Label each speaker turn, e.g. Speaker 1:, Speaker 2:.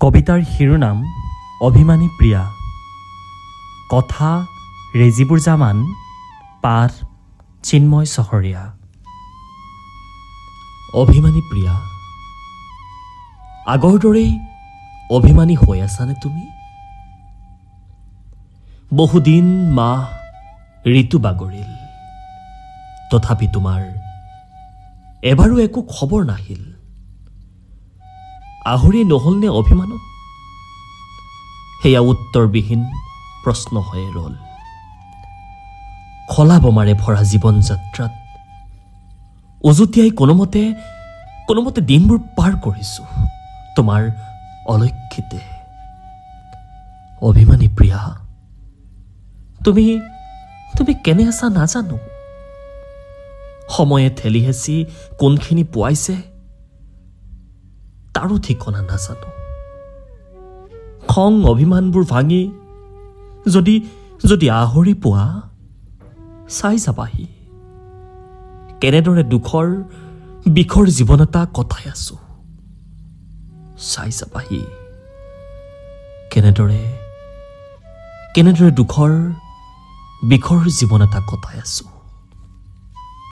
Speaker 1: কবিতাৰ শিৰোনাম অভিমানী প্ৰিয়া, কথা ৰেজিবুৰ জামান, পাঠ চিন্ময় চহৰীয়া। অভিমানী প্ৰিয়া, আগৰ দৰেই অভিমানী হৈ আছানে তুমি? বহুদিন মাহ ঋতু বাগৰিল, তথাপি তোমাৰ এবাৰো একো খবৰ নাহিল। আহৰি নহলনে অভিমানত? সেয়া উত্তৰবিহীন প্ৰশ্ন হৈয়ে ৰল। খলা বোমাৰে ভৰা জীৱন যাত্ৰাত উজুতিয়াই কোনোমতে কোনোমতে দিনবোৰ পাৰ কৰিছো তোমাৰ অলক্ষিতে। অভিমানী প্ৰিয়া, তুমি তুমি কেনে আছা নাজানো। সময়ে ঠেলি হেঁচি কোনখিনি পোৱাইছে তাৰো ঠিকনা নাজানো। খং অভিমানবোৰ ভাঙি যদি যদি আহৰি পোৱা চাই যাবাহি কেনেদৰে দুখৰ বিষৰ জীৱন এটা কটাই আছো। চাই যাবাহি কেনেদৰে কেনেদৰে দুখৰ বিষৰ জীৱন এটা কটাই আছো।